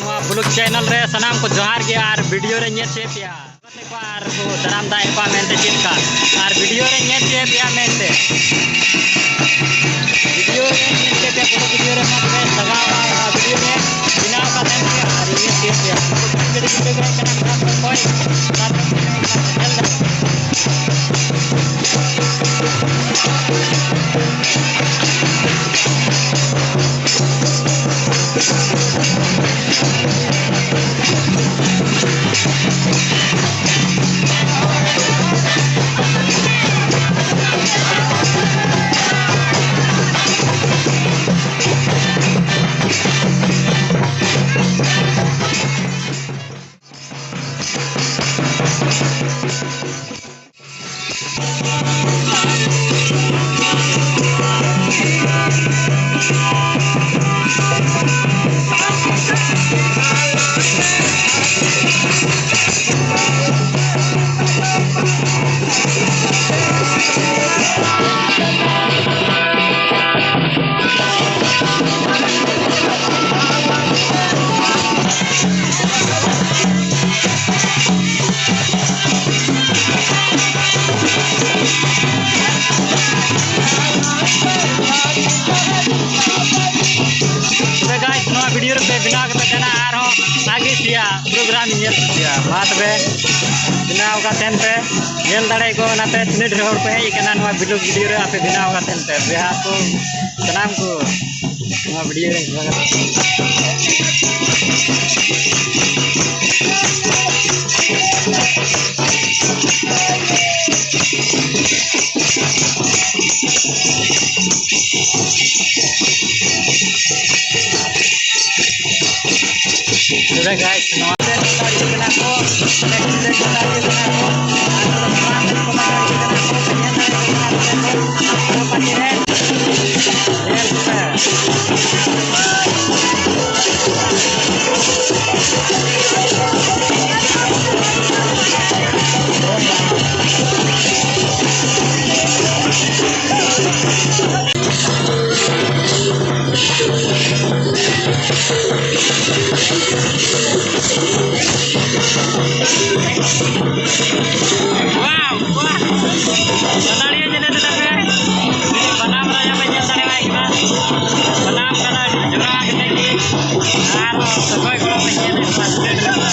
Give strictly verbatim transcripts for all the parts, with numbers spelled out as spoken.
ᱱᱚᱣᱟ blog channel ᱨᱮ ᱥᱟᱱᱟᱢ ᱠᱚ ᱡᱚᱦᱟᱨ ᱜᱮ᱾ ᱟᱨ ᱵᱷᱤᱰᱤᱭᱳ ᱨᱮ ᱧᱮᱞ ᱪᱮᱫ ᱯᱮᱭᱟ ᱟᱨ ᱠᱚ ᱫᱟᱨᱟᱢ ᱫᱟᱜ ᱮᱫ ᱠᱚᱣᱟ ᱢᱮᱱᱛᱮ ᱪᱮᱫ ᱞᱮᱠᱟ, ᱟᱨ ᱵᱷᱤᱰᱤᱭᱳ ᱨᱮ ᱧᱮᱞ ᱪᱮᱫ ᱯᱮᱭᱟ ᱢᱮᱱᱛᱮ, ᱵᱷᱤᱰᱤᱭᱳ ᱨᱮ ᱧᱮᱞ ᱪᱮᱫ ᱯᱮᱭᱟ, ᱯᱩᱨᱟᱹ ᱵᱷᱤᱰᱤᱭᱳ ᱨᱮ ᱢᱟ ᱛᱚᱵᱮ ᱞᱟᱜᱟᱣ ᱵᱷᱤᱰᱤᱭᱳ ᱨᱮ ᱵᱮᱱᱟᱣ ᱠᱟᱛᱮ ᱯᱮ ᱟᱨ ᱧᱮᱞ ᱪᱮᱫ ᱯᱮᱭᱟ᱾ ᱜᱟᱹᱰᱤ ᱵᱷᱤᱰᱤᱭᱳ ᱨᱮ ᱠᱟᱱᱟ ᱠᱷᱟᱨᱟᱯ ᱚᱠᱚᱭ ᱠᱷᱟᱨᱟᱯ ᱧᱮᱞ ᱫᱟᱲᱮᱭᱟᱜᱼᱟ᱾ ᱛᱚᱵᱮ guys, ᱱᱚᱣᱟ ᱵᱷᱤᱰᱤᱭᱳ ᱨᱮᱯᱮ ᱵᱮᱱᱟᱣ ᱠᱟᱛᱮ ᱛᱟᱦᱮᱱᱟ, ᱟᱨᱦᱚᱸ ᱟᱜᱮ ᱥᱮᱭᱟ ᱯᱨᱳᱜᱨᱟᱢ ᱧᱮᱞ ᱦᱚᱪᱚᱭᱟ᱾ ᱢᱟ ᱛᱚᱵᱮ ᱵᱮᱱᱟᱣ ᱠᱟᱛᱮᱱ ᱯᱮ ᱧᱮᱞ ᱫᱟᱲᱮ ᱠᱚ ᱠᱟᱱᱟ ᱯᱮ, ᱛᱤᱱᱟᱹᱜ ᱰᱷᱮᱨ ᱦᱚᱲ ᱠᱚ ᱦᱮᱡ ᱟᱠᱟᱱᱟ ᱱᱚᱣᱟ ᱵᱷᱤᱰᱤᱭᱳ, ᱵᱷᱤᱰᱤᱭᱳ ᱨᱮ ᱟᱯᱮ ᱵᱮᱱᱟᱣ ᱠᱟᱛᱮᱱ ᱯᱮ᱾ ᱵᱚᱭᱦᱟ ᱠᱚ ᱥᱟᱱᱟᱢ ᱠᱚ ᱱᱚᱣᱟ ᱵᱷᱤᱰᱤᱭᱳ ᱨᱮ ᱧᱮᱞ ᱠᱟᱛᱮ ᱛᱚᱵᱮ guys, ᱱᱚᱣᱟ ᱛᱮ ᱱᱚᱝᱠᱟ ᱤᱭᱟᱹ ᱠᱟᱱᱟ ᱠᱚ, ᱱᱚᱝᱠᱟ ᱤᱭᱟᱹ ᱠᱟᱱᱟ ᱠᱚ, ᱟᱨ ᱱᱚᱣᱟ ᱛᱮ ᱱᱚᱝᱠᱟ ᱤᱭᱟᱹ ᱠᱟᱱᱟ ᱠᱚ, ᱧᱮᱞ ᱫᱟᱲᱮᱭᱟᱜ ᱠᱟᱱᱟ ᱯᱮ ᱠᱚ, ᱱᱚᱝᱠᱟ ᱜᱮ ᱧᱮᱞ ᱯᱮ᱾ ᱥᱟᱱᱟᱢ ᱠᱟᱰᱟ ᱡᱚᱲᱟᱣ ᱠᱟᱛᱮ ᱜᱮ ᱟᱨ ᱥᱚᱜᱚᱭ ᱜᱚᱲᱚ ᱛᱮ ᱧᱮᱞ ᱦᱩᱭᱩᱜ ᱠᱟᱱᱟ᱾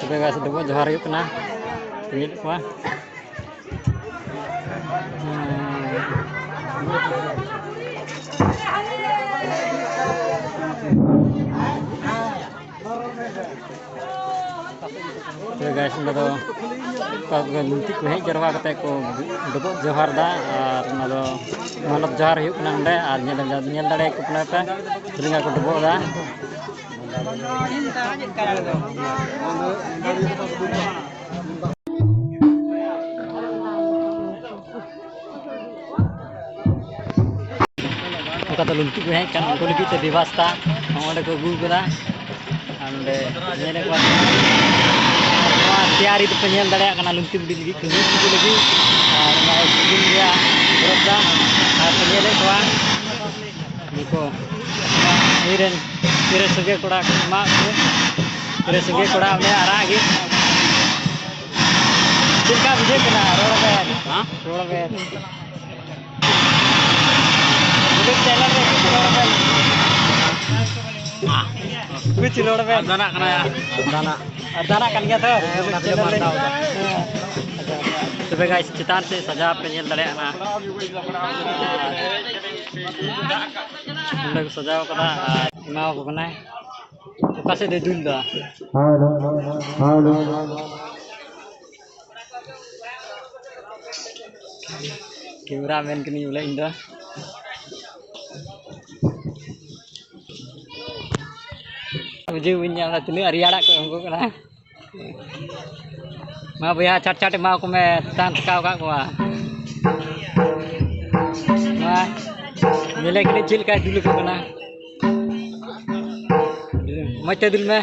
ᱛᱚᱵᱮ ᱜᱟᱭᱥ, ᱰᱚᱵᱚᱜ ᱡᱚᱦᱟᱨ ᱦᱩᱭᱩᱜ ᱠᱟᱱᱟ᱾ ᱧᱮᱞᱮᱫ ᱠᱚᱣᱟ᱾ ᱛᱚᱵᱮ ᱜᱟᱭᱥ, ᱚᱸᱰᱮ ᱫᱚ ᱚᱠᱟ ᱠᱚ ᱞᱩᱝᱛᱤ ᱠᱚ ᱦᱮᱡ ᱡᱟᱨᱣᱟ ᱠᱟᱛᱮ ᱠᱚ ᱰᱚᱵᱚᱜ ᱡᱚᱦᱟᱨ ᱮᱫᱟ᱾ ᱟᱨ ᱚᱱᱟ ᱫᱚ ᱢᱟᱱᱚᱛ ᱡᱚᱦᱟᱨ ᱦᱩᱭᱩᱜ ᱠᱟᱱᱟ ᱚᱸᱰᱮ᱾ ᱟᱨ ᱧᱮᱞ, ᱧᱮᱞ ᱫᱟᱲᱮᱭᱟᱠᱚ ᱠᱟᱱᱟ ᱯᱮ, ᱛᱤᱱᱟᱹᱜ ᱠᱚ ᱰᱚᱵᱚᱜ ᱮᱫᱟ᱾ ᱚᱱᱠᱟ ᱛᱮ ᱞᱩᱝᱛᱤ ᱠᱚ ᱦᱮᱡ ᱠᱟᱱ, ᱩᱱᱠᱩ ᱞᱟᱹᱜᱤᱫ ᱛᱮ ᱵᱮᱵᱚᱥᱛᱟ ᱱᱚᱜᱼᱚ ᱱᱚᱸᱰᱮ ᱠᱚ ᱟᱹᱜᱩ ᱠᱟᱫᱟ᱾ ᱟᱨ ᱱᱚᱸᱰᱮ ᱧᱮᱞᱮᱫ ᱠᱚᱣᱟ, ᱱᱚᱣᱟ ᱛᱮᱭᱟᱨᱤ ᱫᱚᱯᱮ ᱧᱮᱞ ᱫᱟᱲᱮᱭᱟᱜ ᱠᱟᱱᱟ, ᱞᱩᱝᱛᱤ ᱵᱩᱰᱷᱤ ᱞᱟᱹᱜᱤᱫ ᱠᱷᱟᱹᱡᱟᱹᱲᱤ ᱠᱚ ᱞᱟᱹᱜᱤᱫ᱾ ᱟᱨ ᱱᱚᱣᱟ ᱥᱤᱵᱤᱞ ᱨᱮᱭᱟᱜ ᱵᱮᱵᱚᱥᱛᱟ᱾ ᱟᱨ ᱯᱮ ᱧᱮᱞᱮᱫ ᱠᱚᱣᱟ ᱱᱩᱠᱩ ᱤᱧ ᱨᱮᱱ ᱛᱤᱨᱮ ᱥᱟᱸᱜᱮ ᱠᱚᱲᱟ ᱠᱚ ᱮᱢᱟᱜ ᱠᱚ, ᱛᱤᱨᱮ ᱥᱟᱸᱜᱮ ᱠᱚᱲᱟ ᱚᱱᱮ ᱟᱨᱟᱜ ᱜᱮ᱾ ᱪᱮᱫ ᱞᱮᱠᱟ ᱵᱩᱡᱷᱟᱹᱜ ᱠᱟᱱᱟ? ᱨᱚᱲ ᱵᱮᱱ᱾ ᱦᱮᱸ? ᱨᱚᱲ ᱵᱮᱱ᱾ ᱵᱩᱞᱮᱴ ᱪᱮᱱᱮᱞ ᱨᱮ ᱨᱚᱲ ᱵᱮᱱ᱾ ᱠᱩᱪ ᱨᱚᱲ ᱵᱮᱱ᱾ ᱟᱨ ᱫᱟᱱᱟᱜ ᱠᱟᱱᱟ᱾ ᱟᱨ ᱫᱟᱱᱟᱜ᱾ ᱟᱨ ᱫᱟᱱᱟᱜ ᱠᱟᱱ ᱜᱮᱭᱟ ᱛᱚ᱾ ᱦᱮᱸ, ᱚᱱᱟ ᱛᱮᱜᱮ ᱢᱟᱨᱠᱟᱣ ᱫᱟ᱾ ᱦᱮᱸ᱾ ᱛᱚᱵᱮ guys, ᱪᱮᱛᱟᱱ ᱥᱮᱫ ᱥᱟᱡᱟᱣ ᱯᱮ ᱧᱮᱞ ᱫᱟᱲᱮᱭᱟᱜ ᱠᱟᱱᱟ᱾ ᱟᱨ ᱱᱚᱸᱰᱮ ᱠᱚ ᱥᱟᱡᱟᱣ ᱠᱟᱫᱟ ᱟᱨ ᱮᱢᱟᱣᱟᱠᱚ ᱠᱟᱱᱟᱭ᱾ ᱚᱠᱟ ᱥᱮᱫ ᱫᱚᱭ ᱫᱩᱞ ᱫᱟ? Camera man ᱠᱟᱹᱱᱟᱹᱧ ᱵᱚᱞᱮ ᱤᱧ ᱫᱚ᱾ ᱵᱩᱡᱷᱟᱹᱣ ᱵᱟᱹᱧ ᱧᱟᱢ ᱮᱫᱟ ᱛᱤᱱᱟᱹᱜ ᱨᱮᱭᱟᱲᱟᱜ ᱠᱚ ᱮᱢ ᱠᱚ ᱠᱟᱱᱟ᱾ ᱢᱟ ᱵᱚᱭᱦᱟ, ᱪᱷᱟᱴ ᱪᱷᱟᱴ ᱮᱢᱟ ᱠᱚ ᱢᱮ, ᱛᱟᱝ ᱛᱷᱟᱠᱟᱣ ᱠᱟᱜ ᱠᱚᱣᱟ᱾ ᱢᱟ ᱧᱮᱞᱮ ᱠᱟᱹᱱᱟᱹᱧ ᱪᱮᱫ ᱞᱮᱠᱟᱭ ᱫᱩᱞ ᱟᱠᱚ ᱠᱟᱱᱟ᱾ ᱢᱚᱡᱽ ᱛᱮ ᱫᱩᱞ ᱢᱮ᱾